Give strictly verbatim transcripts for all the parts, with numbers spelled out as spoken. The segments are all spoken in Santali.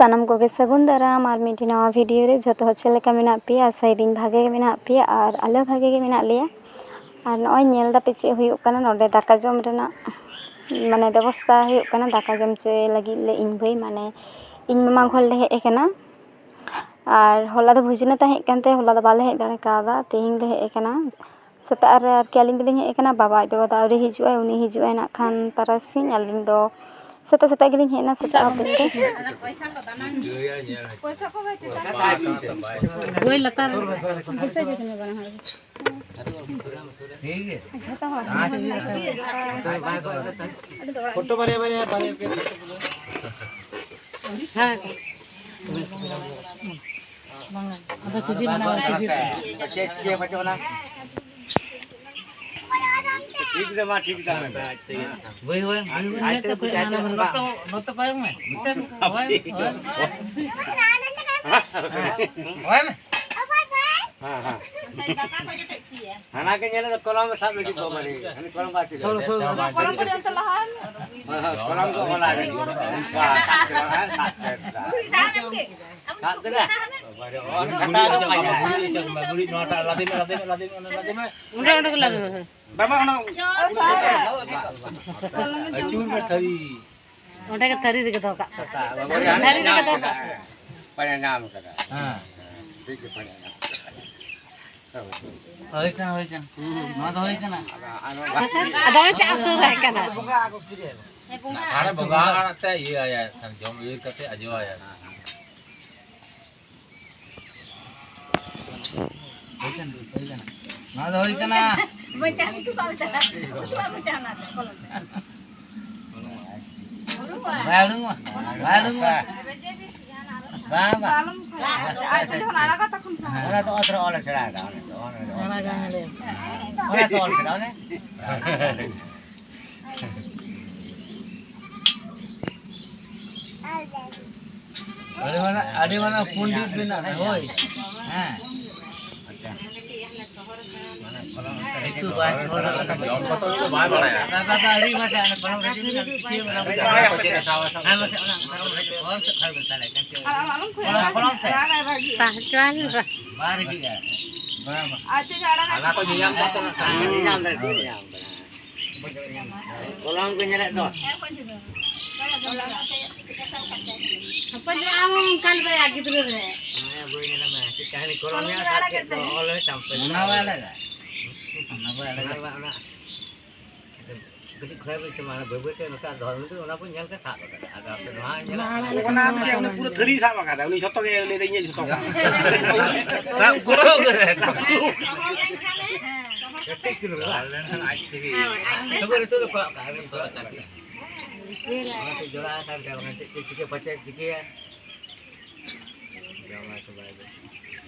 ᱥᱟᱱᱟᱢ ᱠᱚᱜᱮ ᱥᱟᱹᱜᱩᱱ ᱫᱟᱨᱟᱢ ᱟᱨ ᱢᱤᱫᱴᱤᱡ ᱱᱟᱣᱟ ᱵᱷᱤᱰᱤᱭᱳ ᱨᱮ᱾ ᱡᱷᱚᱛᱚ ᱦᱚᱲ ᱪᱮᱫ ᱞᱮᱠᱟ ᱢᱮᱱᱟᱜ ᱯᱮᱭᱟ? ᱟᱥᱟᱭᱮᱫᱟᱹᱧ ᱵᱷᱟᱜᱮ ᱜᱮ ᱢᱮᱱᱟᱜ ᱯᱮᱭᱟ ᱟᱨ ᱟᱞᱮ ᱦᱚᱸ ᱵᱷᱟᱜᱮ ᱜᱮ ᱢᱮᱱᱟᱜ ᱞᱮᱭᱟ᱾ ᱟᱨ ᱱᱚᱜᱼᱚᱭ ᱧᱮᱞ ᱫᱟᱯᱮ ᱪᱮᱫ ᱦᱩᱭᱩᱜ ᱠᱟᱱᱟ ᱱᱚᱰᱮ ᱫᱟᱠᱟ ᱡᱚᱢ ᱨᱮᱱᱟᱜ, ᱢᱟᱱᱮ, ᱵᱮᱵᱚᱥᱛᱟ ᱦᱩᱭᱩᱜ ᱠᱟᱱᱟ᱾ ᱫᱟᱠᱟ ᱡᱚᱢ ᱦᱚᱪᱚᱭᱮ ᱞᱟᱹᱜᱤᱫ ᱞᱮ ᱤᱧ ᱵᱷᱟᱹᱭ, ᱢᱟᱱᱮ, ᱤᱧ ᱢᱟᱢᱟ ᱜᱷᱚᱨ ᱞᱮ ᱦᱮᱡ ᱟᱠᱟᱱᱟ᱾ ᱟᱨ ᱦᱚᱞᱟ ᱫᱚ ᱵᱷᱩᱡᱽᱱᱟᱹ ᱛᱟᱦᱮᱸ ᱠᱟᱱ ᱛᱮ ᱦᱚᱞᱟ ᱫᱚ ᱵᱟᱞᱮ ᱦᱮᱡ ᱫᱟᱲᱮ ᱠᱟᱣᱫᱟ, ᱛᱮᱦᱮᱧ ᱞᱮ ᱦᱮᱡ ᱟᱠᱟᱱᱟ᱾ ᱥᱮᱛᱟᱜ ᱨᱮ ᱟᱨᱠᱤ ᱟᱹᱞᱤᱧ ᱫᱚᱞᱤᱧ ᱦᱮᱡ ᱟᱠᱟᱱᱟ, ᱵᱟᱵᱟ ᱟᱡ ᱵᱟᱵᱟ ᱫᱚ ᱟᱹᱣᱨᱤ ᱦᱤᱡᱩᱜᱼᱟᱭ, ᱩᱱᱤ ᱦᱤᱡᱩᱜᱼᱟᱭ ᱱᱟᱜ ᱠᱷᱟᱱ ᱛᱟᱨᱟᱥᱤᱧ᱾ ᱟᱹᱞᱤᱧ ᱫᱚ ᱥᱮᱛᱟᱜ ᱥᱮᱛᱟᱜ ᱜᱮᱞᱤᱧ ᱦᱮᱡ ᱮᱱᱟ, ᱥᱮᱛᱟᱜ ᱦᱚᱛᱮᱡ ᱛᱮ᱾ ᱵᱳᱭ ᱞᱟᱛᱟᱨ ᱨᱮ᱾ ᱴᱷᱤᱠ ᱜᱮᱭᱟ᱾ ᱯᱷᱳᱴᱳ ᱵᱟᱨᱭᱟ ᱵᱟᱨᱭᱟ ᱵᱟᱨᱭᱟ ᱯᱮᱭᱟ ᱯᱷᱳᱴᱳ ᱛᱩᱞᱟᱹᱣ᱾ ᱦᱮᱸ᱾ ᱵᱟᱝᱟ᱾ ᱟᱫᱚ ᱪᱤᱞᱤ ᱢᱮᱱᱟᱜᱼᱟ, ᱪᱤᱞᱤ? ᱪᱮᱫ ᱪᱤᱠᱟᱹ ᱵᱟᱹᱪᱩᱜ ᱟᱱᱟ? ᱴᱷᱤᱠ ᱫᱚ ᱢᱟ ᱴᱷᱤᱠ ᱫᱚ᱾ ᱵᱟᱹᱭ, ᱵᱟᱹᱭ, ᱵᱟᱹᱭ, ᱵᱟᱹᱭ᱾ ᱟᱡ ᱛᱮ ᱵᱩᱡᱷᱟᱹᱣ ᱧᱟᱢᱟ᱾ ᱱᱚᱛᱮ, ᱱᱚᱛᱮ ᱠᱚᱭᱚᱜ ᱢᱮ᱾ ᱦᱳᱭ, ᱦᱳᱭ᱾ ᱦᱳᱭ ᱢᱮ᱾ ᱦᱮᱸ, ᱦᱮᱸ᱾ ᱦᱟᱱᱟ ᱜᱮ ᱧᱮᱞ ᱫᱚ ᱠᱚᱞᱚᱢ ᱥᱟᱵ ᱞᱟᱹᱜᱤᱫ ᱫᱚ ᱢᱟᱨᱮ᱾ ᱦᱟᱱᱤ ᱠᱚᱞᱚᱢ ᱵᱟᱭ ᱛᱤᱨᱩᱵ᱾ ᱥᱚᱨᱚ, ᱥᱚᱨᱚ, ᱥᱚᱨᱚ᱾ ᱦᱳᱭ, ᱦᱳᱭ, ᱠᱚᱞᱚᱢ ᱫᱚ ᱚᱞᱟ ᱜᱮ᱾ ᱥᱟᱵ ᱠᱮᱫᱟ᱾ ᱥᱟᱵ ᱠᱮᱫᱟ᱾ ᱵᱟᱵᱟᱨᱮ, ᱚᱞ ᱠᱟᱴᱟ ᱫᱚ ᱯᱟᱸᱡᱟ᱾ ᱵᱟᱹᱲᱤᱡ ᱪᱟᱞ ᱢᱟ, ᱵᱟᱹᱲᱤᱡ ᱱᱚᱣᱟᱴᱟᱜ ᱞᱟᱫᱮ ᱢᱮ, ᱞᱟᱫᱮ ᱢᱮ, ᱞᱟᱫᱮ ᱢᱮ, ᱞᱟᱫᱮ ᱢᱮ᱾ ᱚᱸᱰᱮ, ᱚᱸᱰᱮ ᱠᱚ ᱞᱟᱫᱮ ᱢᱮ᱾ ᱵᱟᱵᱟ, ᱚᱱᱟ ᱟᱹᱪᱩᱨ ᱢᱮ ᱛᱷᱟᱹᱨᱤ᱾ ᱚᱸᱰᱮ ᱜᱮ ᱛᱷᱟᱹᱨᱤ ᱨᱮᱜᱮ ᱫᱚᱦᱚ ᱠᱟᱜ ᱯᱮ᱾ ᱥᱮᱛᱟ, ᱵᱟᱵᱟ, ᱛᱷᱟᱹᱨᱤ ᱨᱮᱜᱮ ᱫᱚᱦᱚ ᱠᱟᱜ ᱯᱮ᱾ ᱟᱸᱡᱚᱢ ᱠᱟᱫᱟ᱾ ᱦᱮᱸ, ᱟᱸᱡᱚᱢ ᱠᱟᱫᱟ᱾ ᱯᱟᱸᱡᱟ ᱧᱟᱢ ᱠᱟᱫᱟ᱾ ᱦᱮᱸ᱾ ᱴᱷᱤᱠ ᱜᱮ ᱯᱟᱸᱡᱟ ᱧᱟᱢ ᱠᱟᱫᱟ᱾ ᱦᱩᱭ ᱠᱟᱱᱟ, ᱦᱩᱭ ᱠᱟᱱᱟ᱾ ᱱᱚᱣᱟ ᱫᱚ ᱦᱩᱭ ᱠᱟᱱᱟ᱾ ᱟᱫᱚ ᱱᱚᱣᱟ ᱟᱫᱚ ᱪᱮᱫ ᱮᱢ ᱥᱩᱨ ᱟᱭ ᱠᱟᱱᱟ? ᱟᱨᱮ ᱵᱚᱸᱜᱟ ᱟᱲᱟᱜ ᱛᱮ ᱤᱭᱟᱹ ᱟᱭᱟ, ᱮᱱᱠᱷᱟᱱ ᱡᱚᱢ ᱤᱭᱟᱹ ᱠᱟᱛᱮ ᱟᱡᱚ ᱟᱭᱟ᱾ ᱦᱩᱭ ᱠᱟᱱᱟ, ᱦᱩᱭ ᱠᱟᱱᱟ᱾ ᱱᱚᱣᱟ ᱫᱚ ᱦᱩᱭ ᱠᱟᱱᱟ᱾ ᱵᱟᱭ ᱩᱰᱩᱝᱚᱜᱼᱟ, ᱵᱟᱭ ᱩᱰᱩᱝᱚᱜᱼᱟ᱾ ᱵᱟᱝ, ᱵᱟᱝ᱾ ᱟᱨ ᱡᱚᱠᱷᱚᱱ ᱟᱲᱟᱜᱟ ᱛᱚᱠᱷᱚᱱ ᱥᱟᱦᱟ᱾ ᱚᱱᱟ ᱫᱚ ᱚᱛ ᱨᱮ ᱚᱞ ᱟᱠᱟᱱᱟ᱾ ᱚᱱᱟ ᱫᱚ ᱚᱞ ᱠᱟᱱᱟ, ᱚᱱᱮ᱾ ᱟᱹᱰᱤ ᱢᱟᱨᱟᱝ, ᱟᱹᱰᱤ ᱢᱟᱨᱟᱝ ᱯᱚᱱᱰᱤᱛ ᱢᱮᱱᱟᱜᱼᱟ, ᱦᱳᱭ᱾ ᱦᱮᱸ᱾ ᱵᱟᱭ ᱵᱟᱲᱟᱭᱟ᱾ ᱯᱟᱦᱪᱟᱱ ᱨᱟ- ᱦᱟᱱᱟ ᱠᱚ ᱧᱮᱧᱟᱢ ᱠᱚ ᱛᱚ ᱱᱟᱜ ᱠᱷᱟᱱ᱾ ᱧᱮᱧᱟᱢ ᱫᱟ, ᱧᱮᱧᱟᱢ ᱫᱟ᱾ ᱠᱚᱞᱚᱢ ᱠᱚ ᱧᱮᱞᱮᱫ ᱫᱚ᱾ ᱦᱟᱯᱮ ᱡᱚ, ᱟᱢ ᱦᱚᱸ ᱚᱱᱠᱟ ᱞᱮᱠᱟ ᱜᱤᱫᱽᱨᱟᱹ ᱨᱮ᱾ ᱦᱮᱸ, ᱵᱳᱭ ᱧᱮᱞ ᱢᱮ᱾ ᱪᱮᱫ ᱠᱟᱹᱦᱱᱤ ᱠᱚᱞᱚᱢ ᱧᱮᱞ ᱥᱟᱵ ᱠᱮᱫ ᱫᱚ, ᱚᱞ ᱦᱚᱸ ᱪᱟᱢᱯᱮ ᱚᱱᱟ ᱵᱟᱭ ᱞᱟᱜᱟᱜᱼᱟ᱾ ᱚᱱᱟ ᱵᱟᱭ ᱞᱟᱜᱟᱜᱼᱟ᱾ ᱚᱱᱟ, ᱚᱱᱟ᱾ ᱠᱟᱹᱴᱤᱡ ᱠᱷᱚᱭ ᱵᱤᱱ ᱥᱮ ᱢᱟ, ᱵᱟᱹᱭ ᱵᱟᱹᱭ ᱛᱮ ᱱᱚᱝᱠᱟ ᱫᱚᱦᱚᱭ ᱵᱤᱱ, ᱚᱱᱟ ᱵᱚᱱ ᱧᱮᱞ ᱛᱮ ᱥᱟᱵ ᱟᱠᱟᱫᱟ᱾ ᱟᱫᱚ ᱟᱯᱮ ᱱᱚᱣᱟ ᱧᱮᱞ ᱚᱱᱟ ᱟᱢ ᱪᱮᱫ, ᱩᱱᱤ ᱯᱩᱨᱟᱹ ᱛᱷᱟᱹᱨᱤ ᱥᱟᱵ ᱟᱠᱟᱫᱟ, ᱩᱱᱤ ᱡᱷᱚᱛᱚ ᱜᱮ ᱞᱟᱹᱭ ᱫᱟ ᱤᱧᱟᱹᱜ ᱡᱷᱚᱛᱚ ᱠᱟᱱᱟ᱾ ᱥᱟᱵ ᱠᱩᱲᱟᱹᱣ ᱠᱟᱫᱟᱭ ᱛᱚ᱾ ᱠᱟᱹᱴᱤᱡ ᱪᱩᱞᱩᱝ ᱵᱟᱝ? ᱞᱮᱱᱠᱷᱟᱱ ᱟᱡ ᱛᱮᱜᱮ᱾ ᱛᱚᱵᱮ ᱱᱤᱛᱚᱜ ᱫᱚ ᱠᱚᱭᱚᱜ ᱠᱟᱜ ᱵᱤᱱ ᱛᱚ, ᱪᱟᱹᱠᱨᱤ᱾ ᱚᱱᱟᱛᱮ ᱡᱚᱲᱟᱣ ᱟᱠᱟᱱ ᱛᱟᱭᱟ, ᱚᱱᱟ ᱪᱮᱫ ᱪᱚ ᱪᱤᱠᱟᱹ ᱯᱟᱪᱮᱫ ᱪᱤᱠᱟᱹᱭᱟ᱾ ᱡᱚᱢᱟᱭ ᱥᱮ ᱵᱟᱭ ᱡᱚᱢᱟ?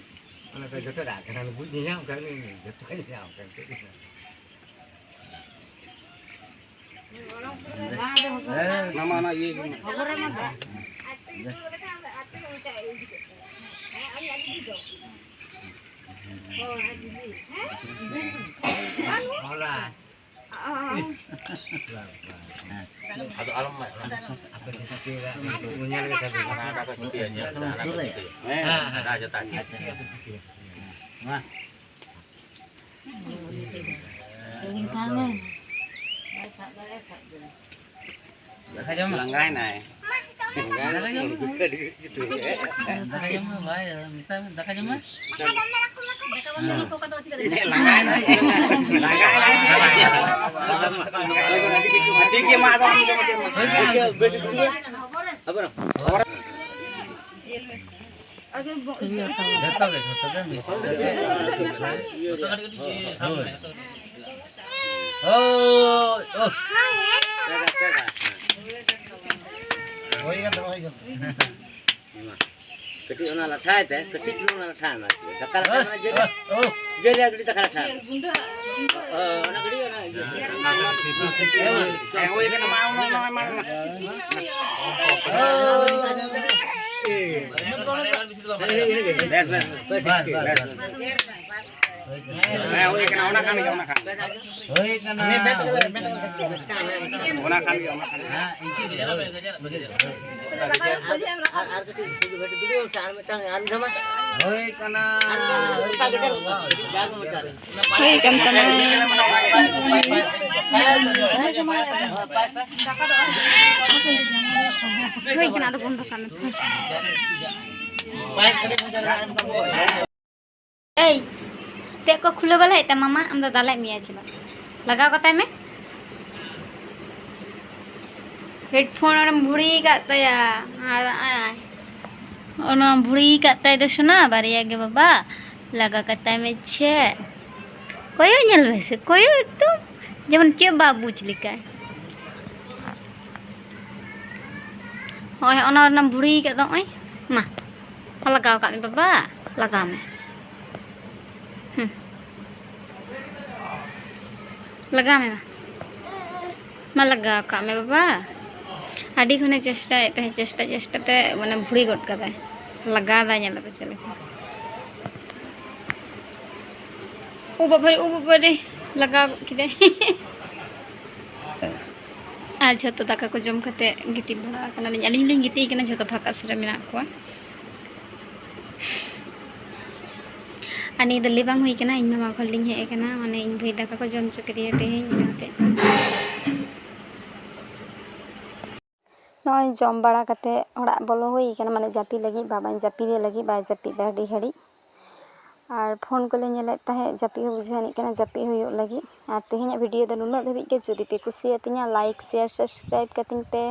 ᱚᱱᱟ ᱫᱚ ᱡᱚᱛᱚ ᱨᱟᱜ ᱠᱟᱱᱟ, ᱵᱩᱡᱽ ᱧᱟᱢ ᱠᱟᱱᱟ, ᱡᱚᱛᱚ ᱧᱟᱢ ᱠᱟᱱᱟ᱾ ᱢᱟᱢᱟ, ᱚᱱᱟ ᱤᱭᱟᱹ ᱜᱮ ᱢᱮ᱾ ᱟᱫᱚ ᱟᱞᱚᱢ ᱢᱟ, ᱧᱮᱞ ᱜᱮ ᱥᱟᱵ ᱦᱟᱱᱟ ᱠᱚ ᱪᱷᱩᱴᱤᱭᱟ, ᱧᱮᱞ ᱦᱟᱱᱟ ᱠᱚ ᱪᱷᱩᱴᱤᱭᱟ᱾ ᱦᱮᱸ, ᱦᱮᱸ, ᱦᱮᱸ, ᱡᱚᱛᱚ᱾ ᱢᱟ᱾ ᱫᱟᱠᱟ ᱡᱚᱢ ᱢᱮ᱾ ᱞᱟᱸᱜᱟᱭᱱᱟᱭ᱾ ᱫᱟᱠᱟ ᱡᱚᱢ ᱢᱮ᱾ ᱫᱟᱠᱟ ᱡᱚᱢ ᱢᱮ, ᱵᱟᱭ, ᱢᱮᱛᱟᱭ ᱢᱮ, ᱫᱟᱠᱟ ᱡᱚᱢ ᱢᱮ᱾ ᱞᱟᱸᱜᱟᱭᱱᱟᱭ᱾ ᱞᱟᱸᱜᱟᱭᱱᱟᱭ᱾ ᱴᱷᱤᱠ ᱜᱮᱭᱟ, ᱢᱟ, ᱟᱫᱚ ᱟᱢ ᱫᱚ ᱢᱟ᱾ ᱦᱳᱭ, ᱦᱳᱭ, ᱦᱳᱭ᱾ ᱡᱚᱛᱚ ᱜᱮ, ᱡᱚᱛᱚ ᱜᱮ ᱢᱤᱥ ᱠᱟᱛᱮ᱾ ᱦᱳᱭ᱾ ᱦᱳᱭ, ᱳ᱾ ᱦᱩᱭ ᱠᱟᱱ ᱛᱟᱢᱟ, ᱦᱩᱭ ᱠᱟᱱ ᱛᱟᱢᱟ᱾ ᱠᱟᱹᱴᱤᱡ ᱚᱱᱟ ᱞᱟᱴᱷᱟᱭ ᱛᱮ, ᱠᱟᱹᱴᱤᱡ ᱪᱩᱞᱩᱝ ᱚᱱᱟ ᱞᱟᱴᱷᱟᱭ ᱢᱮ᱾ ᱫᱟᱠᱟ ᱞᱟᱴᱷᱟ ᱢᱟᱱᱮ ᱡᱮ, ᱳ, ᱳ᱾ ᱡᱮ ᱨᱮᱭᱟᱜ ᱠᱟᱹᱴᱤᱡ ᱫᱟᱠᱟ ᱞᱟᱴᱷᱟ᱾ ᱦᱳᱭ, ᱚᱱᱟ ᱠᱟᱹᱴᱤᱡ ᱚᱱᱟ ᱤᱭᱟᱹ᱾ ᱦᱮᱸ, ᱦᱩᱭ ᱠᱟᱱᱟ, ᱢᱟ, ᱢᱟ, ᱢᱟ, ᱢᱟ, ᱢᱟ᱾ ᱵᱮᱥ, ᱵᱮᱥ, ᱵᱮᱥ, ᱴᱷᱤᱠ, ᱵᱮᱥ, ᱵᱮᱥ᱾ ᱦᱮᱸ, ᱦᱩᱭ ᱠᱟᱱᱟ, ᱚᱱᱟ ᱠᱟᱱ ᱜᱮᱭᱟ, ᱚᱱᱟ ᱠᱟᱱ ᱜᱮᱭᱟ᱾ ᱦᱩᱭ ᱠᱟᱱᱟ᱾ ᱚᱱᱟ ᱠᱟᱱ ᱜᱮᱭᱟ, ᱚᱱᱟ ᱠᱟᱱ ᱜᱮᱭᱟ᱾ ᱦᱮᱸ, ᱤᱱᱠᱟᱹ ᱜᱮ, ᱦᱳᱭ᱾ ᱦᱩᱭ ᱠᱟᱱᱟ᱾ ᱦᱩᱭ ᱠᱟᱱ ᱛᱟᱢᱟ᱾ ᱦᱩᱭ ᱠᱟᱱᱟ, ᱟᱫᱚ ᱵᱚᱱᱫᱚ ᱠᱟᱜ ᱢᱮ᱾ ᱮᱭ, ᱛᱮᱫ ᱠᱚ ᱠᱷᱩᱞᱟᱹᱣ ᱵᱟᱞᱟᱭᱮᱫ ᱛᱟᱢᱟ ᱢᱟ, ᱟᱢ ᱫᱚ ᱫᱟᱞᱮᱫ ᱢᱮᱭᱟ ᱪᱮ ᱵᱟᱝ? ᱞᱟᱜᱟᱣ ᱠᱟᱛᱟᱭ ᱢᱮ᱾ ᱦᱮᱰᱯᱷᱳᱱ ᱚᱸᱰᱮᱢ ᱵᱷᱩᱲᱤ ᱟᱠᱟᱫ ᱛᱟᱭᱟ᱾ ᱟᱨ ᱟᱭ, ᱚᱱᱟ ᱵᱷᱩᱲᱤ ᱟᱠᱟᱫ ᱛᱟᱭ ᱫᱚ ᱥᱳᱱᱟ, ᱵᱟᱨᱭᱟ ᱜᱮ ᱵᱟᱵᱟ᱾ ᱞᱟᱜᱟ ᱠᱟᱛᱟᱭ ᱢᱮ ᱪᱮᱫ? ᱠᱚᱭᱚᱜ ᱧᱮᱞ ᱢᱮ ᱥᱮ, ᱠᱚᱭᱚᱜ ᱮᱠᱫᱚᱢ ᱡᱮᱢᱚᱱ ᱪᱮᱫ ᱵᱟᱢ ᱵᱩᱡᱽ ᱞᱮᱠᱟ᱾ ᱦᱚᱸᱜᱼᱚᱭ ᱚᱱᱟ ᱨᱮᱱᱟᱜ ᱵᱷᱩᱲᱤ ᱟᱠᱟᱫ ᱫᱚ, ᱱᱚᱜᱼᱚᱭ ᱢᱟ᱾ ᱞᱟᱜᱟᱣ ᱠᱟᱜ ᱢᱮ ᱵᱟᱵᱟ, ᱞᱟᱜᱟᱣ ᱢᱮ᱾ ᱦᱩᱸ᱾ ᱞᱟᱜᱟᱣ ᱢᱮ ᱢᱟ᱾ ᱢᱟ ᱞᱟᱜᱟᱣ ᱠᱟᱜ ᱢᱮ ᱵᱟᱵᱟ᱾ ᱟᱹᱰᱤ ᱠᱷᱚᱱᱮ ᱪᱮᱥᱴᱟᱭᱮᱫ ᱛᱟᱦᱮᱸᱫ, ᱪᱮᱥᱴᱟ ᱪᱮᱥᱴᱟ ᱛᱮ ᱢᱟᱱᱮ ᱵᱷᱩᱲᱤ ᱜᱚᱫ ᱠᱟᱫᱟᱭ᱾ ᱞᱟᱜᱟᱣ ᱫᱟᱭ, ᱧᱮᱞ ᱯᱮ ᱪᱮᱫ ᱞᱮᱠᱟ᱾ ᱳ ᱵᱟᱵᱟ ᱨᱮ, ᱳ ᱵᱟᱵᱟ ᱨᱮ, ᱞᱟᱜᱟᱣ ᱜᱚᱫ ᱠᱮᱫᱟᱭ᱾ ᱟᱨ ᱡᱷᱚᱛᱚ ᱫᱟᱠᱟ ᱠᱚ ᱡᱚᱢ ᱠᱟᱛᱮ ᱜᱤᱛᱤᱡ ᱵᱟᱲᱟ ᱟᱠᱟᱱᱟᱞᱤᱧ᱾ ᱟᱹᱞᱤᱧ ᱞᱤᱧ ᱜᱤᱛᱤᱡ ᱠᱟᱱᱟ, ᱡᱷᱚᱛᱚ ᱯᱷᱟᱸᱠᱟ ᱥᱮᱫ ᱨᱮ ᱢᱮᱱᱟᱜ ᱠᱚᱣᱟ᱾ ᱟᱨ ᱱᱤᱭᱟᱹ ᱫᱚ ᱞᱟᱹᱭ ᱵᱟᱝ ᱦᱩᱭ ᱠᱟᱱᱟ, ᱤᱧ ᱢᱟᱢᱟ ᱜᱷᱚᱨ ᱞᱤᱧ ᱦᱮᱡ ᱟᱠᱟᱱᱟ, ᱢᱟᱱᱮ ᱤᱧ ᱵᱷᱟᱹᱭ ᱫᱟᱠᱟ ᱠᱚ ᱡᱚᱢ ᱦᱚᱪᱚ ᱠᱮᱫᱮᱭᱟ ᱛᱮᱦᱮᱧ, ᱤᱱᱟᱹ ᱦᱚᱛᱮᱡ ᱛᱮ᱾ ᱱᱚᱜᱼᱚᱭ ᱡᱚᱢ ᱵᱟᱲᱟ ᱠᱟᱛᱮ ᱚᱲᱟᱜ ᱵᱚᱞᱚ ᱦᱩᱭ ᱠᱟᱱᱟ, ᱢᱟᱱᱮ ᱡᱟᱹᱯᱤᱫ ᱞᱟᱹᱜᱤᱫ, ᱵᱟᱵᱟᱧ ᱡᱟᱹᱯᱤᱫ ᱞᱟᱹᱜᱤᱫ, ᱵᱟᱭ ᱡᱟᱹᱯᱤᱫ ᱫᱟ ᱟᱹᱰᱤ ᱜᱷᱟᱹᱲᱤᱡ᱾ ᱟᱨ ᱯᱷᱳᱱ ᱠᱚᱞᱮ ᱧᱮᱞᱮᱫ ᱛᱟᱦᱮᱸᱫ, ᱡᱟᱹᱯᱤᱫ ᱦᱚᱸ ᱵᱩᱡᱷᱟᱹᱣ ᱟᱹᱱᱤᱡ ᱠᱟᱱᱟ, ᱡᱟᱹᱯᱤᱫ ᱦᱩᱭᱩᱜ ᱞᱟᱹᱜᱤᱫ᱾ ᱟᱨ ᱛᱮᱦᱮᱧᱟᱜ ᱵᱷᱤᱰᱤᱭᱳ ᱫᱚ ᱱᱩᱱᱟᱹᱜ ᱫᱷᱟᱹᱵᱤᱡ ᱜᱮ᱾ ᱡᱩᱫᱤ ᱯᱮ ᱠᱩᱥᱤᱭᱟᱛᱤᱧᱟ, ᱞᱟᱭᱤᱠ, ᱥᱮᱭᱟᱨ, ᱥᱟᱵᱥᱠᱨᱟᱭᱤᱵ ᱠᱟᱹᱛᱤᱧ ᱯᱮ᱾